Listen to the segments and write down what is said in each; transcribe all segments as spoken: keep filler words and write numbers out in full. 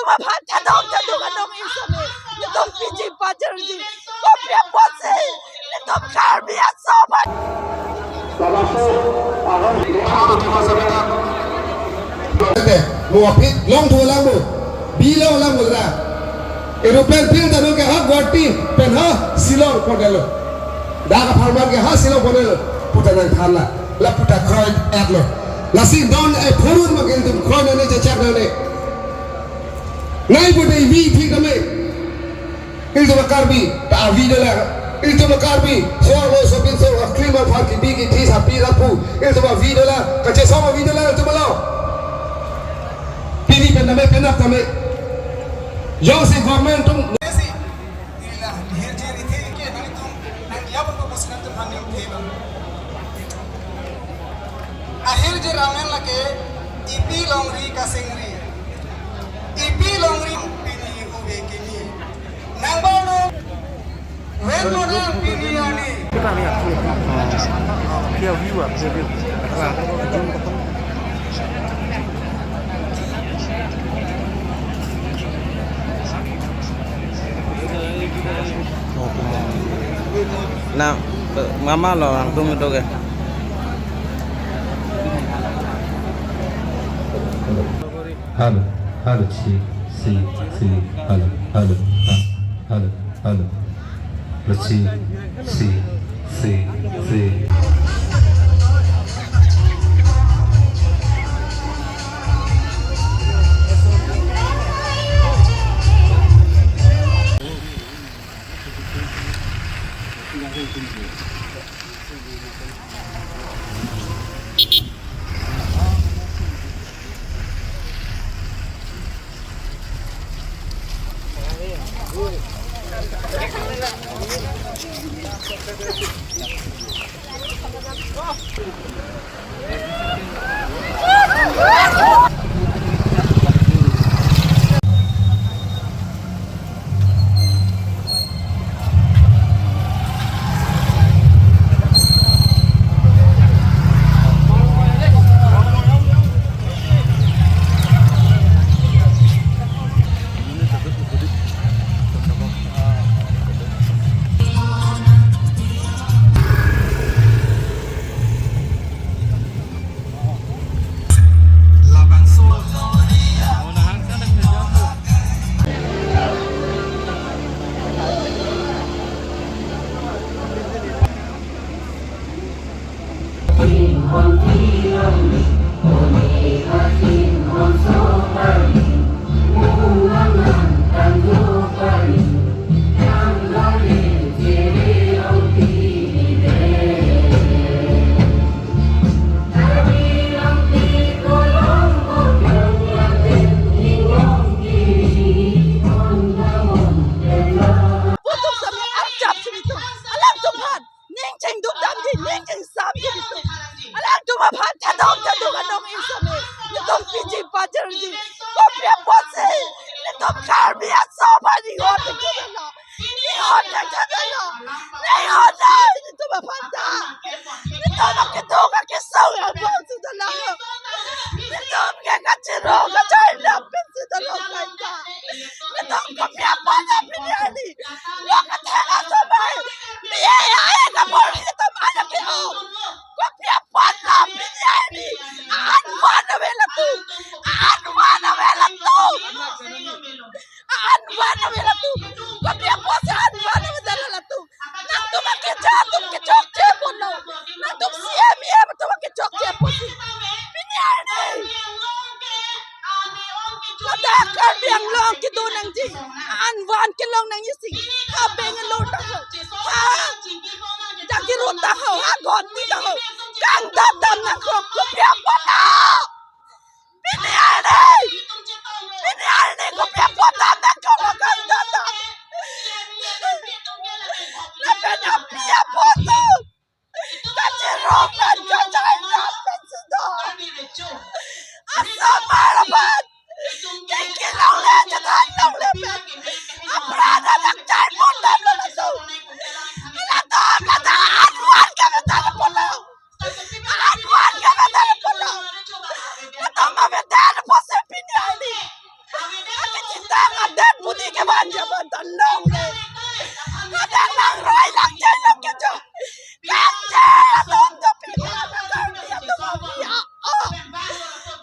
Aphan thadok thadok anong isame. Netum piji pajirji. Kopi apotsi netum Karbi aso aphan. Mo aphi long thu lang mo. Bi long lang mo ra. Aeroplane bill ta ke ha Guwahati pen ha Shillong pondetlo. Dak apharman ke ha Shillong pondetlo. Puta nangthanlo. La puta kroidetlo. Lasi don e phurun ma ke ilitum kroinane chechaknane. Nai pute vi thik tame. Ilitum Karbi ta avi dolang. Ilitum Karbi. Soal lo sopin so aklim aphan kibi kithi sapi rapu. Ilitum avi dolang. Kachesong avi dolang ilitum lo. Pini pen tame penap tame. Jongsi government atum. Nila hirjir ithe ke nangtum nang ya pun pun sinan tum hangin theba. Ahirjir amen lake ipi longri kasingri. Ipi longri pini uve kini. Nang baru wen model pini ani. Kita lihat. Dia view ah, dia view. Na, mama lo ang tung itu ke. Halo, halo, si, si, si, halo, halo, ha, halo, halo. Let's see, see, see, see. Puthot sami arjap sini tu. Alangtum aphan ning chingduk damji, ning chingsam ji tu. Alangtum aphan thadok thadok anong isame. Netum piji pajirji. Kopi apotsi netum Karbi aso aphan ihon thekthedetlo. Ihon thekthedetlo. Ihon dai netum aphan ta. Netum akethok akesong aphan sudalo. Netum ke kachirong kachai dam pen sudalo kaita. Netum kopi apot ta pini arni. Lo kathela sobai. Biya ya ya kapor netum anak ke o. Kopi apot ta pini arni. An van ave latum. An van ave latum. An van ave latum. Kopi apotsi an van ave dala latum. Nangtum akecha atum kechokche ponlo. Nangtum C M, E M atum akechokche ponsi. Pini arni. Ladak Karbi Anglong kedo nangji. An van kelong nangji si. Ha Bangalore ta ho. Ha Jagiroad ta ho. Ha Guwahati ta ho. Kangdam dam nangkok kopi apot ta. Pini arni! Pini arni kopi apot ta nangkok kangdam dam. Lapen api apot ta. Kachirong pen kachai dam pen sudo. Asomar aphan. Kiki longle chethan longle pen. Apran adak chai pon damlo laso. Latum kata an van kami ta ponlo. An Jabatan dong deh. Kadang lang roi lang jai lang kejo. Kanje atum dopik. Kanje atum dopik. Oh.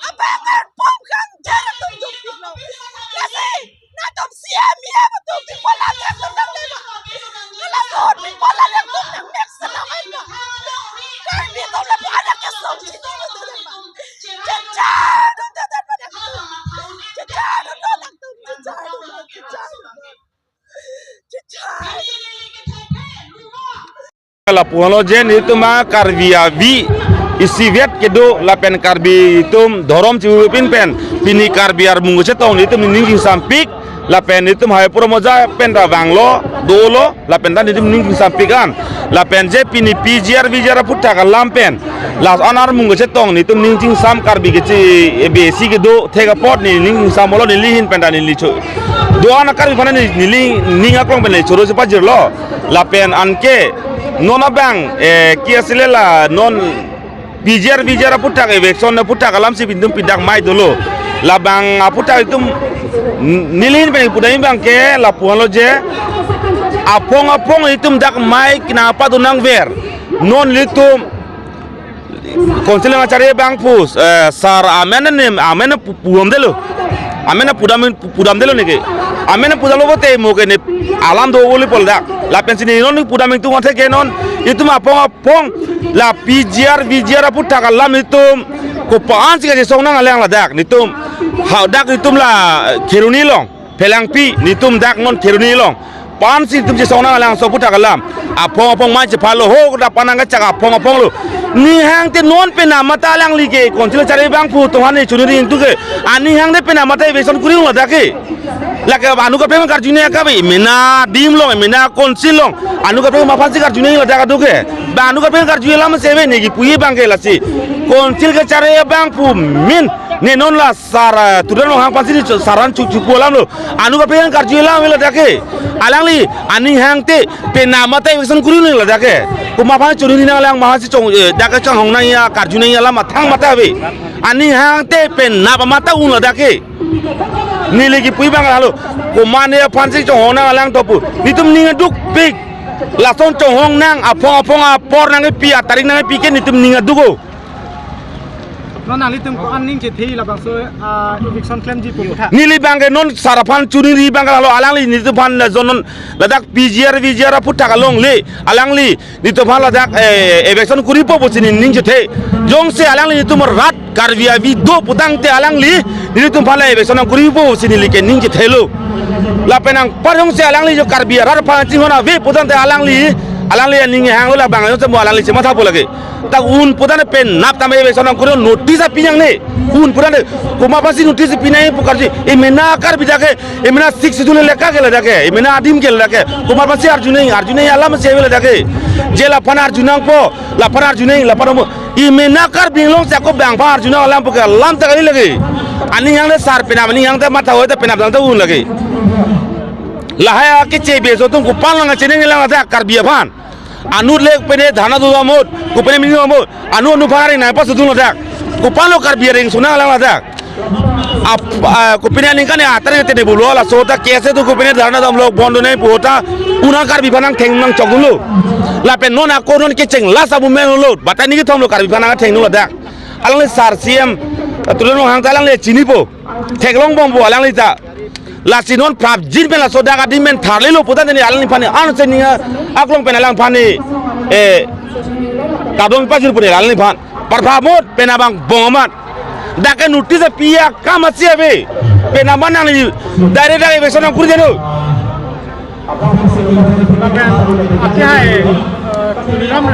Apa yang pom kanje atum dopik lo. Kasi, na atum siam ya betul di bola yang atum nang lima. Kalau sot di bola yang atum nang next selama ini. Karbi atum na anak kesong situ betul lima. Cecah atum tetap pada atum. Cecah atum anak atum. Cecah atum, cecah atum. Lapu-an lo je nelitum a Karbi avi isivet kedo lapen Karbi atum dhorom chipin pen pini Karbi armung kachetong nelitum ning chingsampik lapen nelitum hai pura moja pen ta vanglo dolo lapen ta nelitum ning chingsampik an lapen je pini P G R V G R aphuthak alam pen la-an armung kachetong nelitum ning chingsam Karbi keche besi kedo thek apot ne ning chingsam bolo neli ahin pen ta neli cho. Do-an a-Karbi aphan ne neli ning aklong pen neli choro si pajirlo. Lapen anke non abang, eh, ke-ase le la non P G R V G R aphuthak eviction aphuthak alam si nelitum pidak mai dolo. Labang aphuthak itum n-, neli ahin pen pudam abang ke lapu-an lo je aphong aphong itum dak mai kina apa do nangver. Non nelitum Council kacharli abang pu, eh, sir amen ne, amen pu-, pudamdelo. Amen pudam, pudamdelo neke. Amen pudamlo pote mo ke ne alam do boli pol dak. Lapen si ne non pudam itum athe ke non itum aphong aphong la P G R V G R aphuthak alam itum kopi-an si kachesong nanglang ladak. Nelitum hadak itum la Kheroni along. Phelangpi, nelitum dak non Kheroni along. Pan si nelitum chesong nanglang so aphuthak alam. Aphong aphong mai chephalo ho, da pan nangkachak aphong aphong lo. Ning hangte non penap mata alangli ke, Council kacharli abang pu atum aphan ne choningri ingtung ke. Aning hangte penap mata eviction kuri-un ladak ke. Lake anu kaprek karju nangji kabe, mena adim along, mena Council along. Anu kaprek komat aphan si karju nangji ladak adu ke. Ba anu kaprek karju alam si ave ne kipu abang ke lasi. Council kacharli abang pu amen ne non la sir, eh, Tuliram Ronghang aphan si ne cho-, sir aphan chu-, chupu alam lo. Anu kaprek karju alam ave ladak ke. Alangli, aning hangte, penap mata eviction kuri-un ladak ke. Komat aphan choningri nanglang, komat aphan si chong, eh, dak kachonghong nangji, karju nangji alam athang mata ave. Aning hangte, penap mata un ladak ke. Neli kipu abang halo. Komat ne aphan si chonghong nanglang topu. Nelitum ning adukpik. Lason chonghong nang, aphong aphong apor nangkepi, atarik nangkepi ke nelitum ning aduk-o. Non nanglitum ko-an ning chethe labangso, ah, eviction klemji pu tha. Neli abang ke non sir aphan choningri abang ke halo alangli nelitum aphan la jon non ladak P G R V G R aphuthak along le alangli nelitum aphan ladak, eh, eviction kuripo pusi ne ning chethe. Jongsi alangli nelitum rat Karbi avi do putangte alangli nelitum aphan la eviction nangkuripo pusi neli ke ning chethelo. Lapen anpar jongsi alangli jo Karbi arat aphan chinghon ave putangte alangli, alangli aning hanglo labang jongsi mo alangli chemathapo lake. Dak un putangte penap tame eviction nangkuri notice api nangne. Un putangte komat aphan si notice pi nangji pu karju. Emena Karbi dak ke, emena Sixth Schedule le ka ke ladak ke, emena adim ke ladak ke. Komat aphan si arju nangji, arju nangji alam si ave ladak ke. Je laphan arju nangpo, laphan arju nangji, laphan mo. Emena Karbi Anglong si ako bang aphan arju nang alam pu ke alam ta kali lake. Aning hangte sir penap, aning hangte matha-oi ta penap tangte un lake. Lahai akeche beso atum kopan lang cheningri lang ladak Karbi aphan. Anut le kopine dharna do amut, kopine mini amut. Anu anu aphan aring nangpasodun ladak. Kopan lo Karbi aring sunang lang ladak. Ap, ah, kopine aningkan ya atar te ne bulo laso ta kese tu kopine dharna damlo bon do nangji pu ta un-an Karbi aphan nangtheng nangchokdunlo. Lapen non ako non kecheng last abu men lo. Batani kethom lo Karbi aphan nangthengdun ladak. Alangli sir C M Tuliram Ronghang ta alangli chinipo. Theklongbompo alangli ta. Lasi non prapjin pen laso dak adim pen tharlelo putangte ne alangliphan ne an se ning aklong pen alangphan ne, eh, kadom pajir pu ne alangliphan. Parpamot penap angbong amat. Dak ke notice api akam asi ave. Penap ma nangli direct dak eviction nangkuri deno. Lapen ati hai, eh, Tuliram